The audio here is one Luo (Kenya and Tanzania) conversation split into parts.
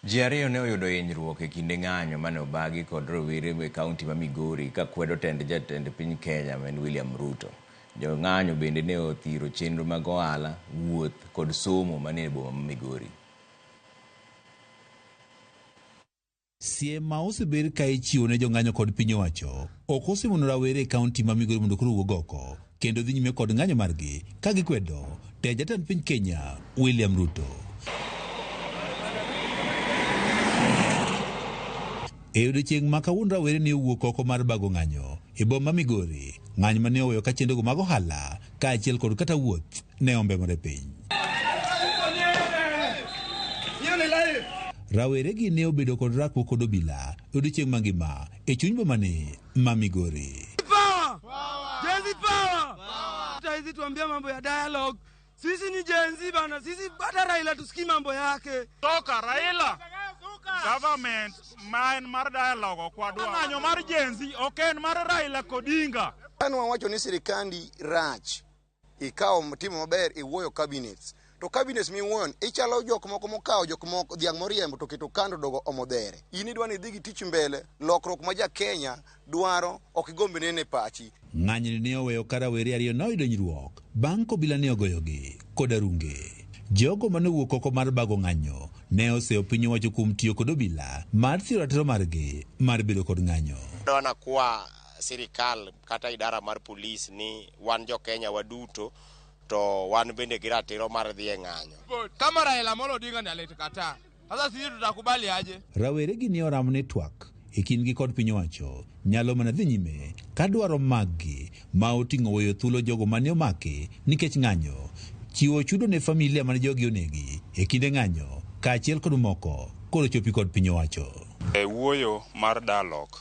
Ji ariyo ne oyudo hinyruok e kinde ng'anyo mane obagi kod rowere e kaunti ma Migori ka kwedo tend jatend piny Kenya ma en William Ruto. Jo ng'anyo bende ne othiro chenro mag ohala, wuoth kod somo manie boma ma Migori. Siem ma osebed ka ichiwo ne jong'anyo kod piny owacho ok osemono rawere e kaunti ma Migori mondo koro owuog oko kendo dhi nyime kod ng'anyo margi ka gikwedo tend jatend piny Kenya William Ruto. E odiechieng' ma kawuono rawere ne owuok oko mar bago ng'anyo e boma ma Migori, ng'anyo ma ne oweyo ka chenrogo mag ohala kaachiel kod kata wuoth ne ombemore piny. Rawere gi ne obedo kod rakruok kod obila e odiechieng' mangima e chuny bomani ma Migori. Power! Gen Z power! Hata tuambia mambo ya dialogue. Sisi ni Gen Z bana, sisi hata Raila tusikii mambo yake. Toka Raila government ma en mar dialogue ok wadwar. Ng'anyo mar Gen Z ok en mar Raila Odinga. Kane wawacho ni sirikandi rach, ikawo timo maber iwuoyo cabinets. To cabinets miwuoyo ichalo jok moko mokawo jok moko dhiang' moriembo to keto kando dogo omo dhere. In idwa ni idhi gi tich mbele, lokruok ma ja Kenya dwaro ok igomb nene e pachi. Ng'anyoni ne oweyo ka rawere ariyo noyudo hinyruok bang' kobila ne ogoyogi kod arunge. Jogo mane owuok oko mar bago ng'anyo ne oseyo piny owacho kuom tiyo kod obila mar siro ratiro margi mar bedo kod ng'anyo. Dwana kwa sirikal kata idara mar polis ni wan jo Kenya waduto to wan bende gi ratiro mar dhi e ng'anyo. Kama Raila Amolo Odinga ni alitukataa. Sasa sisi tutakubali aje? Rawere gi ne oramo ni twak e kindgi kod piny owacho nyalo mana dhi nyime ka dwaro maggi ma oting'o weyo thuolo jogo mane omaki nikech ng'anyo, chiwo chudo ne familia mane jogi onegi e kinde ng'anyo kaachiel kod moko koro chopi kod piny owacho. E wuoyo mar dialogue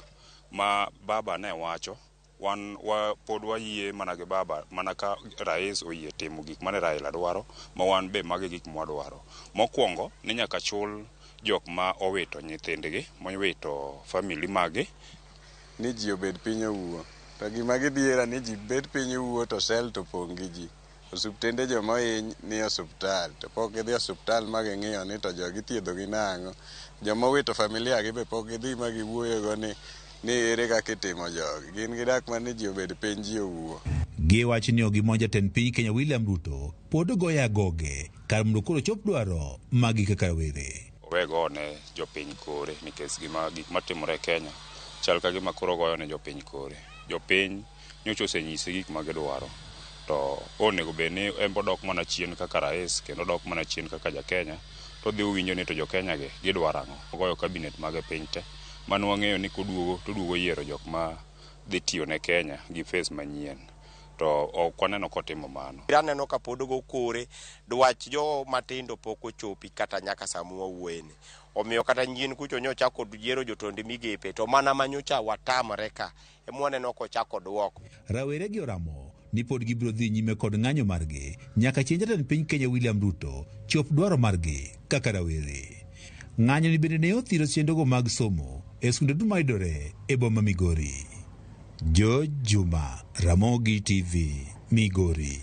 ma baba ne wacho, wan wa, pod wayie mana gi baba mana ka rais oyie timo gik mane Raila dwaro ma wan be magi gik mwadwaro. Mokwongo ni nyaka chul jok ma owito nyithindgi, mowito family magi. Ni ji obed piny owuo. To gima gidhiera ni ji bet piny owuo to sel to pong' gi ji. Osuptende joma ohiny ni osuptal to pok gidhi osuptal ma ging'iyo ni to jogi ithiedho gi nang'o. Joma owito familia gi be pok gidhi ma giwuoyo go ni ni ere kaka itimo jogi. Gin gidak mana ni ji obed piny ji owuo. Giwacho ni ok gimon jatend piny Kenya William Ruto pod goyo agoge kar mondo koro ochop dwaro maggi kaka rawere. Owe gone jopiny kore nikech gima gik matimore e Kenya chal ka gima koro ogoyo ne jopiny kore. Jopiny nyocha osenyise gik ma gidwaro to onego bed ni en be odok mana chien kaka rais kendo odok mana chien kaka ja Kenya to odhi owinjo ni to jo Kenya gi gidwaro ang'o. Ogoyo cabinet mage piny te mane wang'eyo ni koduogo to oduogo yiero jok ma dhi tiyo ne Kenya gi face manyien to ok waneno kotimo mano. Aneno ka pod ogo kore, dwach jo matindo pok ochopi kata nyaka sama wawuoyeni. Omiyo kata nyien kucho nyochako yiero jotend migepe to mana manyocha watamre ka ema waneno kochako duoko. Rawere gi oramo ni pod gibiro dhi nyime kod ng'anyo margi nyaka chieng' jatend piny Kenya William Ruto chop dwaro margi kaka rawere. Ng'anyo ni bende ne othiro chenrogo mag somo e skunde duto mayudore e boma Migori. George Juma, Ramogi TV, Migori.